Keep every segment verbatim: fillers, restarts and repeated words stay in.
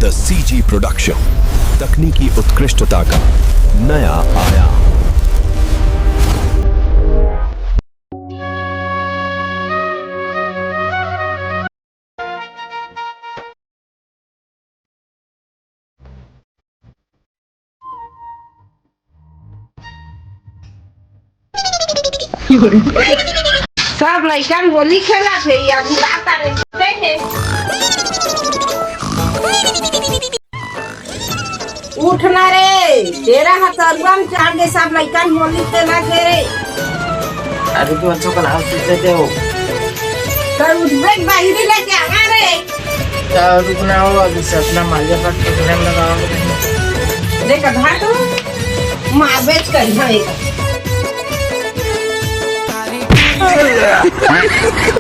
The C G Production, तकनीकी उत्कृष्टता का नया आयाम। सब लइकन होली खेलत हे, या गुलाब तारे देखे। उठ ना रे, तेरा ह तरुआ में चढ़ के सब लइकन होली खेलत हे रे। अरे तू अच्छा कल हाथ सुते थे हो। कर उठबे के बाहिरी लेके आवा रे। तो रुकना हो, अभी से अपना मालिया पर ठेकरन लगाओ। देख, अधा तो मारबेच करिहा एक।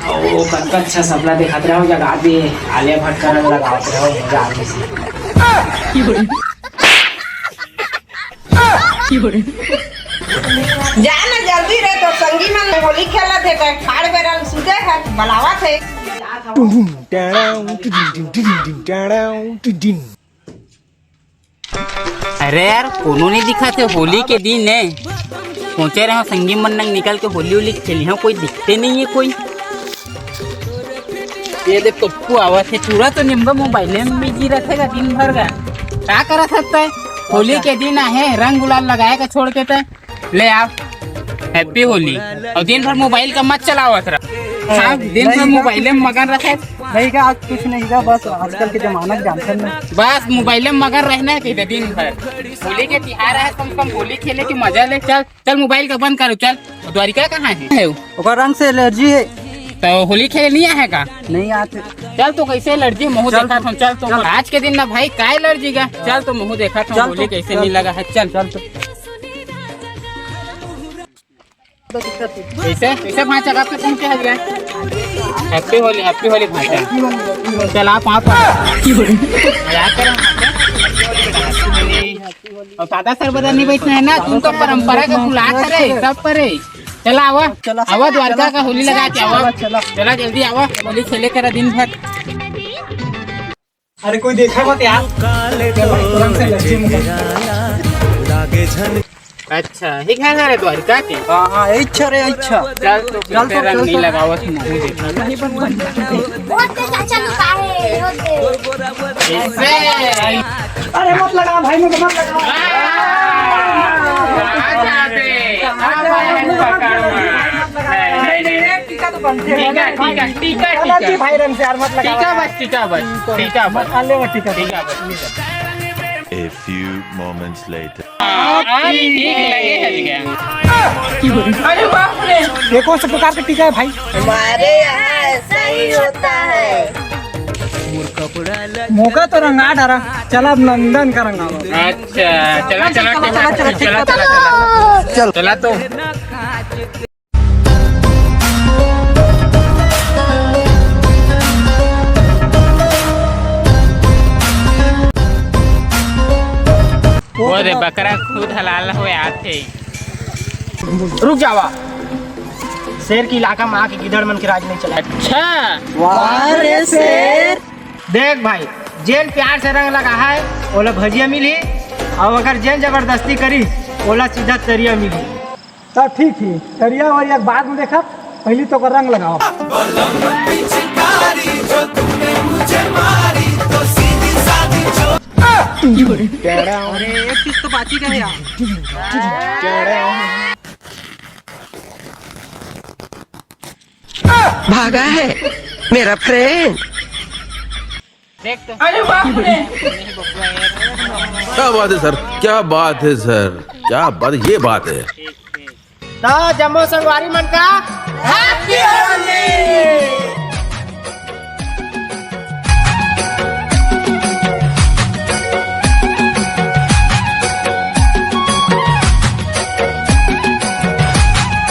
ओ, कतका अच्छा सपना देखत रहो, जगा दे, आलिया भट्ट का रंग लगावत रहो, मजा आ गई। जा ना जल्दी रे, तो संगी मन होली खेलत हे, त खाड़ बेरल सुते हे, बलावत हे। अरे यार, कोनो नहीं दिखत हे, होली के दिन हे। सोचे रहे संगी मन नंग निकल के होली होली खेलिहा, कोई दिखते नहीं हे कोई। ये देख पप्पू आवत हे, पूरा तो निम्बा मोबाइले में बिजी रखेगा दिन भर का। का करत हस तैं? होली के दिन आहे, रंग गुलाल लगाए का छोड़ के तैं। ले आ, हैप्पी होली। और दिन भर मोबाइल का मत चलावत रह। हाँ, दिन भर मोबाइले में मगन रहे। नहीं का, आज कुछ नहीं का, बस आजकल के जमाना के जानते हैं ना। बस मोबाइले में मगन रहना हे कहिथे दिन भर। होली के तिहार हे, कम से कम होली खेले के मजा ले। चल, चल मोबाइल का बंद करो, चल। द्वारिका कहाँ हे? ओकर रंग से एलर्जी हे। तो होली खेले नहीं आहे का? नहीं आते। चल तो कैसे एलर्जी, महू चल देखा तू। था, चल तो। चल। आज के दिन ना भाई, का एलर्जी का? चल तो महू देखा था, चल होली तो, कैसे चल नहीं तो। लगा हे, चल। चल तो। कैसे, कैसे भांचा रात के पहुंचे हस रे? हैप्पी होली, हैप्पी होली भांचा। चल आप, आप। मजाक कर रहे हैं। और सादा सरबदा नहीं बैठना है ना, तुम तो परंपरा के भुला करे, सब करे। चला आवा, चला, आवा द्वारका चला, का होली लगा के आवा। चला, चला। चला जल्दी आवा, होली खेले करा दिन भर। अरे कोई देखा मत यार। अच्छा, ही घर हे रे द्वारिका के? हाँ, हाँ, यही अच्छा रे, अच्छा। चल तो चल तो, रंग चल नहीं तो। लगावत महू देखा। नहीं बन, बन। वो तो चाचा लुका है, वो दे। कैसे? अरे मत लगा भाई, मुझे मत लगा। आ जाते। आ भाई, पकड़ में। नहीं, नहीं, नहीं, टीका तो बनते हैं। टीका, टीका, टीका, गलत टीका। है भाई, रंग से यार मत लगा। टीका बस, टीका बस, टीका बस। हाँ, ले वो टीका। टीका बस, टीका। A few moments later. हाँ, ठीक लगे है क्या? अरे बाप रे। ये कौन सा प्रकार का टीका है भाई? हमारे यहाँ ऐसा ही होता है। मोका तो रंगा डारा, चला अब नंदन का रंगावा। अच्छा, चला, चला, चला, चला, चला, चला, चला। चल। चला तो। वो दे, बकरा खुद हलाल होए आथे। रुक जावा, शेर के इलाका में आके गिदड़ मन के राज नहीं चला। अच्छा। वाह रे शेर। देख भाई, जेन प्यार से रंग लगा है, ओला भजिया मिली, और अगर जेन जबरदस्ती करी, ओला सीधा तरिया मिली। तब ठीक ही, तरिया वरिया के बाद में देखब, पहली तो ओकर रंग लगाओ। अरे, एक चीज तो बाची गए यार। भागा है मेरा फ्रेंड। देख तो। अरे बाप रे। क्या बात है सर, क्या बात है सर, क्या बात, ये बात है। तो जम्मो संगवारी मन का Happy Holi।